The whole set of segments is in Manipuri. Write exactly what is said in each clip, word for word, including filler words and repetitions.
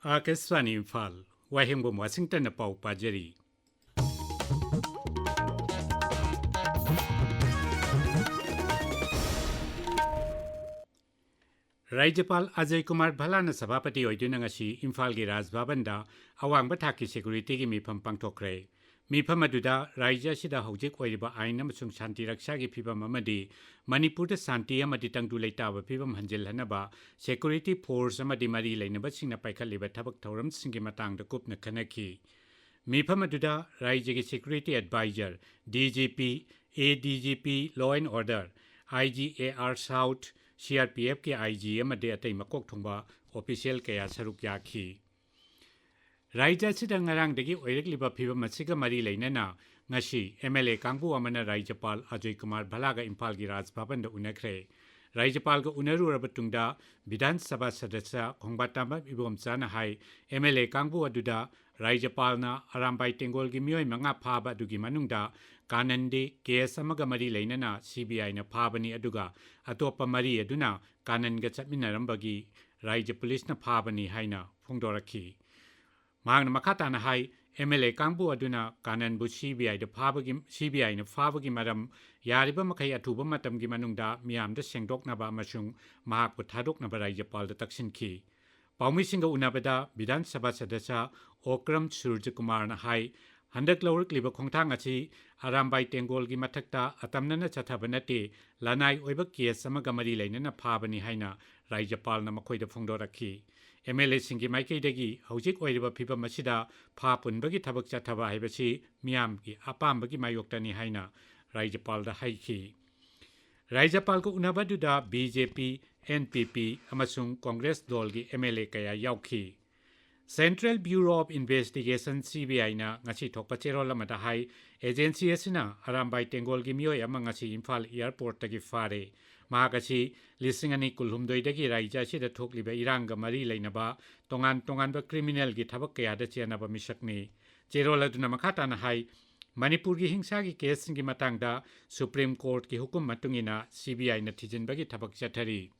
ꯑꯥꯀꯥꯁꯕꯥꯅꯤ ꯏꯝꯐꯥꯜ, ꯋꯥꯍꯦꯡꯕꯝ ꯋꯥꯁꯤꯡꯇꯟꯅ ꯄꯥꯎ ꯄꯥꯖꯔꯤ꯫ ꯔꯥꯖ꯭ꯌꯄꯥꯜ ꯑꯖꯌ ꯀꯨꯃꯥꯔ ꯚꯂꯥꯅ ꯁꯚꯥꯄꯇꯤ ꯑꯣꯏꯗꯨꯅ ꯉꯁꯤ ꯏꯝꯐꯥꯜꯒꯤ ꯔꯥꯖ ꯚꯕꯟꯗ ꯑꯋꯥꯡꯕ ꯊꯥꯛꯀꯤ ꯁꯦꯀ꯭ꯌꯨꯔꯤꯇꯤꯒꯤ ꯃꯤꯐꯝ ꯄꯥꯡꯊꯣꯛꯈ꯭ꯔꯦ꯫ ꯃꯤꯐꯝ ꯑꯗꯨꯗ ꯔꯥꯖ꯭ꯌ ꯑꯁꯤꯗ ꯍꯧꯖꯤꯛ ꯑꯣꯏꯔꯤꯕ ꯑꯥꯏꯟ ꯑꯃꯁꯨꯡ ꯁꯥꯟꯇꯤ ꯔꯛꯁꯥꯒꯤ ꯐꯤꯚꯝ ꯑꯃꯗꯤ ꯃꯅꯤꯄꯨꯔꯗ ꯁꯥꯟꯇꯤ ꯑꯃꯗꯤ ꯇꯪꯗꯨ ꯂꯩꯇꯥꯕ ꯐꯤꯚꯝ ꯍꯟꯖꯤꯜꯍꯟꯅꯕ ꯁꯦꯀ꯭ꯌꯨꯔꯤꯇꯤ ꯐꯣꯔꯁ ꯑꯃꯗꯤ ꯃꯔꯤ ꯂꯩꯅꯕꯁꯤꯡꯅ ꯄꯥꯏꯈꯠꯂꯤꯕ ꯊꯕꯛ ꯊꯧꯔꯝꯁꯤꯡꯒꯤ ꯃꯇꯥꯡꯗ ꯀꯨꯞꯅ ꯈꯟꯅꯈꯤ꯫ ꯃꯤꯐꯝ ꯑꯗꯨꯗ ꯔꯥꯖ꯭ꯌꯒꯤ security advisor, D G P, A D G P, law and order, I G A R south, C R P ꯑꯦꯐꯀꯤ ꯑꯥꯏ ꯖꯤ ꯑꯃꯗꯤ ꯑꯇꯩ ꯃꯀꯣꯛ ꯊꯣꯡꯕ ꯑꯣꯐꯤꯁꯤꯌꯦꯜ ꯀꯌꯥ ꯁꯔꯨꯛ ꯌꯥꯈꯤ꯫ ꯔꯥꯖ꯭ꯌ ꯑꯁꯤꯗ ꯉꯔꯥꯡꯗꯒꯤ ꯑꯣꯏꯔꯛꯂꯤꯕ ꯐꯤꯚꯝ ꯑꯁꯤꯒ ꯃꯔꯤ ꯂꯩꯅꯅ ꯉꯁꯤ ꯑꯦꯝ ꯑꯦꯜ ꯑꯦ ꯀꯥꯡꯕꯨ ꯑꯃꯅ ꯔꯥꯖ꯭ꯌꯄꯥꯜ ꯑꯖꯌ ꯀꯨꯃꯥꯔ ꯚꯂꯥꯒ ꯏꯝꯐꯥꯜꯒꯤ ꯔꯥꯖ ꯚꯕꯟꯗ ꯎꯅꯈ꯭ꯔꯦ꯫ ꯔꯥꯖ꯭ꯌꯄꯥꯜꯒ ꯎꯅꯔꯨꯔꯕ ꯇꯨꯡꯗ ꯕꯤꯙꯥꯟ ꯁꯚꯥ ꯁꯗꯁ꯭ꯌ ꯈꯣꯡꯕꯥꯇꯥꯝꯕꯝ ꯏꯕꯣꯝꯆꯥꯅ ꯍꯥꯏ, ꯑꯦꯝ ꯑꯦꯜ ꯑꯦ ꯀꯥꯡꯕꯨ ꯑꯗꯨꯗ ꯔꯥꯖ꯭ꯌꯄꯥꯜꯅ ꯑꯔꯥꯝꯕꯥꯏ ꯇꯦꯡꯒꯣꯜꯒꯤ ꯃꯤꯑꯣꯏ ꯃꯉꯥ ꯐꯥꯕ ꯑꯗꯨꯒꯤ ꯃꯅꯨꯡꯗ ꯀꯥꯅꯟꯗꯤ ꯀꯦꯁ ꯑꯃꯒ ꯃꯔꯤ ꯂꯩꯅꯅ ꯁꯤ ꯕꯤ ꯑꯥꯏꯅ ꯐꯥꯕꯅꯤ, ꯑꯗꯨꯒ ꯑꯇꯣꯞꯄ ꯃꯔꯤ ꯑꯗꯨꯅ ꯀꯥꯅꯟꯒ ꯆꯠꯃꯤꯟꯅꯔꯝꯕꯒꯤ ꯔꯥꯖ꯭ꯌ ꯄꯨꯂꯤꯁꯅ ꯐꯥꯕꯅꯤ ꯍꯥꯏꯅ ꯐꯣꯡꯗꯣꯔꯛꯈꯤ꯫ ꯃꯍꯥꯛꯅ ꯃꯈꯥ ꯇꯥꯅ ꯍꯥꯏ, ꯑꯦꯝ ꯑꯦꯜ ꯑꯦ ꯀꯥꯡꯕꯨ ꯑꯗꯨꯅ ꯀꯥꯅꯟꯕꯨ ꯁꯤ ꯕꯤ ꯑꯥꯏꯗ ꯐꯥꯕꯒꯤ, ꯁꯤ ꯕꯤ ꯑꯥꯏꯅ ꯐꯥꯕꯒꯤ ꯃꯔꯝ ꯌꯥꯔꯤꯕ ꯃꯈꯩ ꯑꯊꯨꯕ ꯃꯇꯝꯒꯤ ꯃꯅꯨꯡꯗ ꯃꯤꯌꯥꯝꯗ ꯁꯦꯡꯗꯣꯛꯅꯕ ꯑꯃꯁꯨꯡ ꯃꯍꯥꯛꯄꯨ ꯊꯥꯗꯣꯛꯅꯕ ꯔꯥꯖ꯭ꯌꯄꯥꯜꯗ ꯇꯛꯁꯤꯟꯈꯤ꯫ ꯄꯥꯎꯃꯤꯁꯤꯡꯒ ꯎꯅꯕꯗ ꯕꯤꯙꯥꯟ ꯁꯚꯥ ꯁꯗꯁ꯭ꯌ ꯑꯣꯀ꯭ꯔꯝ ꯁꯨꯔꯖꯀꯨꯃꯥꯔꯅ ꯍꯥꯏ, ꯍꯟꯗꯛ ꯂꯧꯔꯛꯂꯤꯕ ꯈꯣꯡꯊꯥꯡ ꯑꯁꯤ ꯑꯔꯥꯝꯕꯥꯏ ꯇꯦꯡꯒꯣꯜꯒꯤ ꯃꯊꯛꯇ ꯑꯇꯝꯅꯅ ꯆꯠꯊꯕ ꯅꯠꯇꯦ, ꯂꯅꯥꯏ ꯑꯣꯏꯕ ꯀꯦꯁ ꯑꯃꯒ ꯃꯔꯤ ꯂꯩꯅꯅ ꯐꯥꯕꯅꯤ ꯍꯥꯏꯅ ꯔꯥꯖ꯭ꯌꯄꯥꯜꯅ ꯃꯈꯣꯏꯗ ꯐꯣꯡꯗꯣꯔꯛꯈꯤ꯫ ꯑꯦꯝ ꯑꯦꯜ ꯑꯦꯁꯤꯡꯒꯤ ꯃꯥꯏꯀꯩꯗꯒꯤ ꯍꯧꯖꯤꯛ ꯑꯣꯏꯔꯤꯕ ꯐꯤꯚꯝ ꯑꯁꯤꯗ ꯐꯥ ꯄꯨꯟꯕꯒꯤ ꯊꯕꯛ ꯆꯠꯊꯕ ꯍꯥꯏꯕꯁꯤ ꯃꯤꯌꯥꯝꯒꯤ ꯑꯄꯥꯝꯕꯒꯤ ꯃꯥꯌꯣꯛꯇꯅꯤ ꯍꯥꯏꯅ ꯔꯥꯖ꯭ꯌꯄꯥꯜꯗ ꯍꯥꯏꯈꯤ꯫ ꯔꯥꯖ꯭ꯌꯄꯥꯜꯒ ꯎꯅꯕꯗꯨꯗ B J P, N P P ꯑꯃꯁꯨꯡ ꯀꯣꯡꯒ꯭ꯔꯦꯁ ꯗꯣꯜꯒꯤ ꯑꯦꯝ ꯑꯦꯜ ꯑꯦ ꯀꯌꯥ ꯌꯥꯎꯈꯤ꯫ Central bureau of investigation, C B ꯑꯥꯏꯅ ꯉꯁꯤ ꯊꯣꯛꯄ ꯆꯦꯔꯣꯜ ꯑꯃꯗ ꯍꯥꯏ, ꯑꯦꯖꯦꯟꯁꯤ ꯑꯁꯤꯅ ꯑꯔꯥꯝꯕꯥꯏ ꯇꯦꯡꯒꯣꯜꯒꯤ ꯃꯤꯑꯣꯏ ꯑꯃ ꯉꯁꯤ ꯏꯝꯐꯥꯜ ꯑꯦꯌꯔꯄꯣꯔꯠꯇꯒꯤ ꯐꯥꯔꯦ꯫ ꯃꯍꯥꯛ ꯑꯁꯤ ꯂꯤꯁꯤꯡ ꯑꯅꯤ ꯀꯨꯟꯍꯨꯝꯗꯣꯏꯗꯒꯤ ꯔꯥꯖ꯭ꯌ ꯑꯁꯤꯗ ꯊꯣꯛꯂꯤꯕ ꯏꯔꯥꯡꯒ ꯃꯔꯤ ꯂꯩꯅꯕ ꯇꯣꯉꯥꯟ ꯇꯣꯉꯥꯟꯕ ꯀ꯭ꯔꯤꯃꯤꯅꯦꯜꯒꯤ ꯊꯕꯛ ꯀꯌꯥꯗ ꯆꯦꯟꯅꯕ ꯃꯤꯁꯛꯅꯤ꯫ ꯆꯦꯔꯣꯜ ꯑꯗꯨꯅ ꯃꯈꯥ ꯇꯥꯅ ꯍꯥꯏ, ꯃꯅꯤꯄꯨꯔꯒꯤ ꯍꯤꯡꯁꯥꯒꯤ ꯀꯦꯁꯁꯤꯡꯒꯤ ꯃꯇꯥꯡꯗ ꯁꯨꯄ꯭ꯔꯤꯝ ꯀꯣꯔꯠꯀꯤ ꯍꯨꯀꯨꯝ ꯃꯇꯨꯡ ꯏꯟꯅ ꯁꯤ ꯕꯤ ꯑꯥꯏꯅ ꯊꯤꯖꯤꯟꯕꯒꯤ ꯊꯕꯛ ꯆꯠꯊꯔꯤ꯫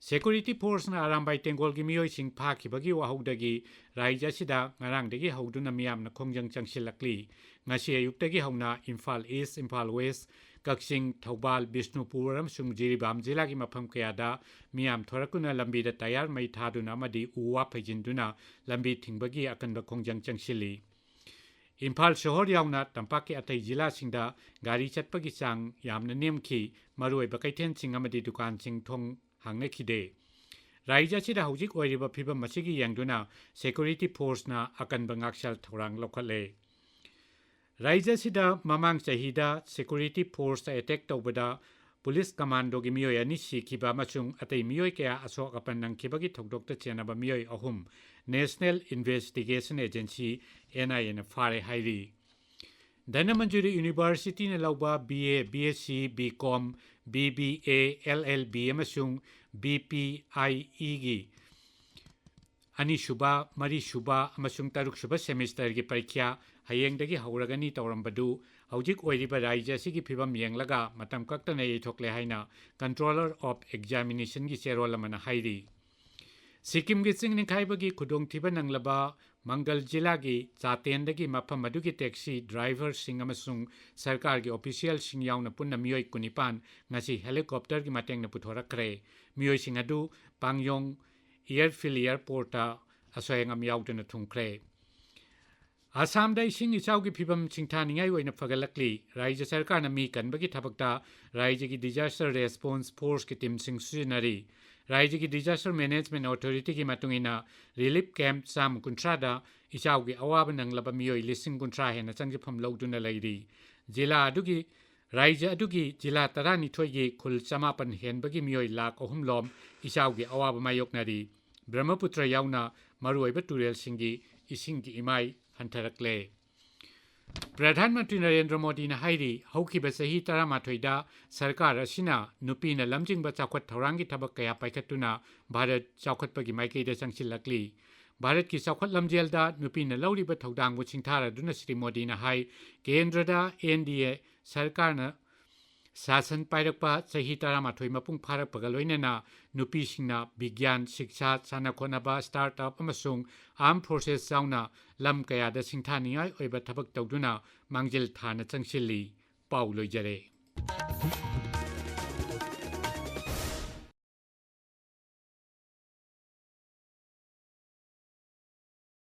Security forceꯅ ꯑꯔꯥꯝꯕꯥꯏ ꯇꯦꯡꯒꯣꯜꯒꯤ ꯃꯤꯑꯣꯏꯁꯤꯡ ꯐꯥꯈꯤꯕꯒꯤ ꯋꯥꯍꯧꯗꯒꯤ ꯔꯥꯏꯖ꯭ꯌ ꯑꯁꯤꯗ ꯉꯔꯥꯡꯗꯒꯤ ꯍꯧꯗꯨꯅ ꯃꯤꯌꯥꯝꯅ ꯈꯣꯡꯖꯪ ꯆꯪꯁꯤꯜꯂꯛꯂꯤ꯫ ꯉꯁꯤ ꯑꯌꯨꯛꯇꯒꯤ ꯍꯧꯅ ꯏꯝꯐꯥꯜ ꯏꯁ, ꯏꯝꯐꯥꯜ ꯋꯦꯁ, ꯀꯛꯆꯤꯡ, ꯊꯧꯕꯥꯜ, ꯕꯤꯁꯅꯨꯄꯨꯔ ꯑꯃꯁꯨꯡ ꯖꯤꯔꯤꯕꯥꯝ ꯖꯤꯂꯥꯒꯤ ꯃꯐꯝ ꯀꯌꯥꯗ ꯃꯤꯌꯥꯝ ꯊꯣꯔꯛꯇꯨꯅ ꯂꯝꯕꯤꯗ ꯇꯌꯥꯔ ꯃꯩ ꯊꯥꯗꯨꯅ ꯑꯃꯗꯤ ꯎ ꯋꯥ ꯐꯩꯖꯤꯟꯗꯨꯅ ꯂꯝꯕꯤ ꯊꯤꯡꯕꯒꯤ ꯑꯀꯟꯕ ꯈꯣꯡꯖꯪ ꯆꯪꯁꯤꯜꯂꯤ꯫ ꯏꯝꯐꯥꯜ ꯁꯍꯣꯔ ꯌꯥꯎꯅ ꯇꯝꯄꯥꯛꯀꯤ ꯑꯇꯩ ꯖꯤꯂꯥꯁꯤꯡꯗ ꯒꯥꯔꯤ ꯆꯠꯄꯒꯤ ꯆꯥꯡ ꯌꯥꯝꯅ ꯅꯦꯝꯈꯤ꯫ ꯃꯔꯨꯑꯣꯏꯕ ꯀꯩꯊꯦꯜꯁꯤꯡ ꯑꯃꯗꯤ ꯗꯨꯀꯥꯟꯁꯤꯡ ꯊꯣꯡ ꯍꯥꯡꯅꯈꯤꯗꯦ꯫ ꯔꯥꯏꯖ꯭ꯌ ꯑꯁꯤꯗ ꯍꯧꯖꯤꯛ ꯑꯣꯏꯔꯤꯕ ꯐꯤꯕꯝ ꯑꯁꯤꯒꯤ ꯌꯦꯡꯗꯨꯅ security forceꯅ ꯑꯀꯟꯕ ꯉꯥꯛꯁꯦꯜ ꯊꯧꯔꯥꯡ ꯂꯧꯈꯠꯂꯦ꯫ ꯔꯥꯏꯖ꯭ꯌ ꯑꯁꯤꯗ ꯃꯃꯥꯡ ꯆꯍꯤꯗ security forceꯇ attack ꯇꯧꯕꯗ police commandoꯒꯤ ꯃꯤꯑꯣꯏ ꯑꯅꯤ ꯁꯤꯈꯤꯕ ꯑꯃꯁꯨꯡ ꯑꯇꯩ ꯃꯤꯑꯣꯏ ꯀꯌꯥ ꯑꯁꯣꯛ ꯑꯄꯟ ꯅꯪꯈꯤꯕꯒꯤ ꯊꯧꯗꯣꯛꯇ ꯆꯦꯟꯅꯕ ꯃꯤꯑꯣꯏ ꯑꯍꯨꯝ National Investigation Agency, NIAꯅ ꯐꯥꯔꯦ ꯍꯥꯏꯔꯤ꯫ ꯙꯅꯃꯟꯖꯨꯔꯤ ꯌꯨꯅꯤꯚꯔꯁꯤꯇꯤꯅ ꯂꯧꯕ BA, BSc, BCom, BBA, LLB ꯑꯃꯁꯨꯡ BPIEꯒꯤ ꯑꯅꯤꯁꯨꯕ, ꯃꯔꯤꯁꯨꯕ ꯑꯃꯁꯨꯡ ꯇꯔꯨꯛꯁꯨꯕ semesterꯒꯤ ꯄꯔꯤꯈ꯭ꯌꯥ ꯍꯌꯦꯡꯗꯒꯤ ꯍꯧꯔꯒꯅꯤ ꯇꯧꯔꯝꯕꯗꯨ ꯍꯧꯖꯤꯛ ꯑꯣꯏꯔꯤꯕ ꯔꯥꯏꯖ꯭ꯌ ꯑꯁꯤꯒꯤ ꯐꯤꯕꯝ ꯌꯦꯡꯂꯒ ꯃꯇꯝ ꯀꯛꯇꯅ ꯌꯩꯊꯣꯛꯂꯦ ꯍꯥꯏꯅ Controller of Examinationꯒꯤ ꯆꯦꯔꯣꯜ ꯑꯃꯅ ꯍꯥꯏꯔꯤ꯫ ꯁꯤꯛꯀꯤꯝꯒꯤ ꯆꯤꯡ ꯅꯤꯡꯈꯥꯏꯕꯒꯤ ꯈꯨꯗꯣꯡꯊꯤꯕ ꯅꯪꯂꯕ ꯃꯪꯒꯜ ꯖꯤꯂꯥꯒꯤ ꯆꯥꯇꯦꯟꯗꯒꯤ ꯃꯐꯝ ꯑꯗꯨꯒꯤ taxi driverꯁꯤꯡ ꯑꯃꯁꯨꯡ ꯁꯔꯀꯥꯔꯒꯤ officialꯁꯤꯡ ꯌꯥꯎꯅ ꯄꯨꯟꯅ ꯃꯤꯑꯣꯏ ꯀꯨꯟꯅꯤꯄꯥꯟ ꯉꯁꯤ helicopterꯒꯤ ꯃꯇꯦꯡꯅ ꯄꯨꯊꯣꯔꯛꯈ꯭ꯔꯦ꯫ ꯃꯤꯑꯣꯏꯁꯤꯡ ꯑꯗꯨ ꯄꯥꯡꯌꯣꯡ airfield airportꯇ ꯑꯁꯣꯏ ꯑꯉꯥꯝ ꯌꯥꯎꯗꯅ ꯊꯨꯡꯈ꯭ꯔꯦ꯫ ꯑꯁꯥꯝꯗ ꯏꯁꯤꯡ ꯏꯆꯥꯎꯒꯤ ꯐꯤꯕꯝ ꯁꯤꯡꯊꯥꯅꯤꯡꯉꯥꯏ ꯑꯣꯏꯅ ꯐꯒꯠꯂꯛꯂꯤ꯫ ꯔꯥꯏꯖ꯭ꯌ ꯁꯔꯀꯥꯔꯅ ꯃꯤ ꯀꯟꯕꯒꯤ ꯊꯕꯛꯇ ꯔꯥꯏꯖ꯭ꯌꯒꯤ disaster response forceꯀꯤ teamꯁꯤꯡ ꯁꯤꯖꯤꯟꯅꯔꯤ꯫ ꯔꯥꯏꯖ꯭ꯌꯒꯤ Disaster Management Authorityꯒꯤ ꯃꯇꯨꯡ ꯏꯟꯅ relief camp ꯆꯥꯝꯃ ꯀꯨꯟꯊ꯭ꯔꯥꯗ ꯏꯆꯥꯎꯒꯤ ꯑꯋꯥꯕ ꯅꯪꯂꯕ ꯃꯤꯑꯣꯏ ꯂꯤꯁꯤꯡ ꯀꯨꯟꯊ꯭ꯔꯥ ꯍꯦꯟꯅ ꯆꯪꯖꯐꯝ ꯂꯧꯗꯨꯅ ꯂꯩꯔꯤ꯫ ꯖꯤꯂꯥ ꯑꯗꯨꯒꯤ, ꯔꯥꯏꯖ꯭ꯌ ꯑꯗꯨꯒꯤ ꯖꯤꯂꯥ ꯇꯔꯥꯅꯤꯊꯣꯏꯒꯤ ꯈꯨꯜ ꯆꯃꯥꯄꯟ ꯍꯦꯟꯕꯒꯤ ꯃꯤꯑꯣꯏ ꯂꯥꯈ ꯑꯍꯨꯝ ꯂꯣꯝ ꯏꯆꯥꯎꯒꯤ ꯑꯋꯥꯕ ꯃꯥꯌꯣꯛꯅꯔꯤ꯫ ꯕ꯭ꯔꯍ꯭ꯃꯄꯨꯇ꯭ꯔ ꯌꯥꯎꯅ ꯃꯔꯨꯑꯣꯏꯕ ꯇꯨꯔꯦꯜꯁꯤꯡꯒꯤ ꯏꯁꯤꯡꯒꯤ ꯏꯃꯥꯏ ꯍꯟꯊꯔꯛꯂꯦ꯫ ꯄ꯭ꯔꯙꯥꯟ ꯃꯟꯇ꯭ꯔꯤ ꯅꯔꯦꯟꯗ꯭ꯔ ꯃꯣꯗꯤꯅ ꯍꯥꯏꯔꯤ, ꯍꯧꯈꯤꯕ ꯆꯍꯤ ꯇꯔꯥꯃꯥꯊꯣꯏꯗ ꯁꯔꯀꯥꯔ ꯑꯁꯤꯅ ꯅꯨꯄꯤꯅ ꯂꯝꯖꯤꯡꯕ ꯆꯥꯎꯈꯠ ꯊꯧꯔꯥꯡꯒꯤ ꯊꯕꯛ ꯀꯌꯥ ꯄꯥꯏꯈꯠꯇꯨꯅ ꯚꯥꯔꯠ ꯆꯥꯎꯈꯠꯄꯒꯤ ꯃꯥꯏꯀꯩꯗ ꯆꯪꯁꯤꯜꯂꯛꯂꯤ꯫ ꯚꯥꯔꯠꯀꯤ ꯆꯥꯎꯈꯠ ꯂꯝꯖꯦꯜꯗ ꯅꯨꯄꯤꯅ ꯂꯧꯔꯤꯕ ꯊꯧꯗꯥꯡꯕꯨ ꯁꯤꯡꯊꯥꯔꯗꯨꯅ ꯁ꯭ꯔꯤ ꯃꯣꯗꯤꯅ ꯍꯥꯏ, ꯀꯦꯟꯗ꯭ꯔꯗ NDA ꯁꯔꯀꯥꯔꯅ ꯁꯥꯁꯟ ꯄꯥꯏꯔꯛꯄ ꯆꯍꯤ ꯇꯔꯥꯃꯥꯊꯣꯏ ꯃꯄꯨꯡ ꯐꯥꯔꯛꯄꯒ ꯂꯣꯏꯅꯅ ꯅꯨꯄꯤꯁꯤꯡꯅ ꯕꯤꯒ꯭ꯌꯥꯟ, ꯁꯤꯛꯁꯥ, ꯁꯥꯟꯅ ꯈꯣꯠꯅꯕ, ꯁ꯭ꯇꯥꯔꯠ ꯑꯞ ꯑꯃꯁꯨꯡ ꯑꯥꯔꯝ ꯐꯣꯔꯁꯦꯁ ꯌꯥꯎꯅ ꯂꯝ ꯀꯌꯥꯗ ꯁꯤꯡꯊꯥꯅꯤꯡꯉꯥꯏ ꯑꯣꯏꯕ ꯊꯕꯛ ꯇꯧꯗꯨꯅ ꯃꯥꯡꯖꯤꯜ ꯊꯥꯅ ꯆꯪꯁꯤꯜꯂꯤ꯫ ꯄꯥꯎ ꯂꯣꯏꯖꯔꯦ꯫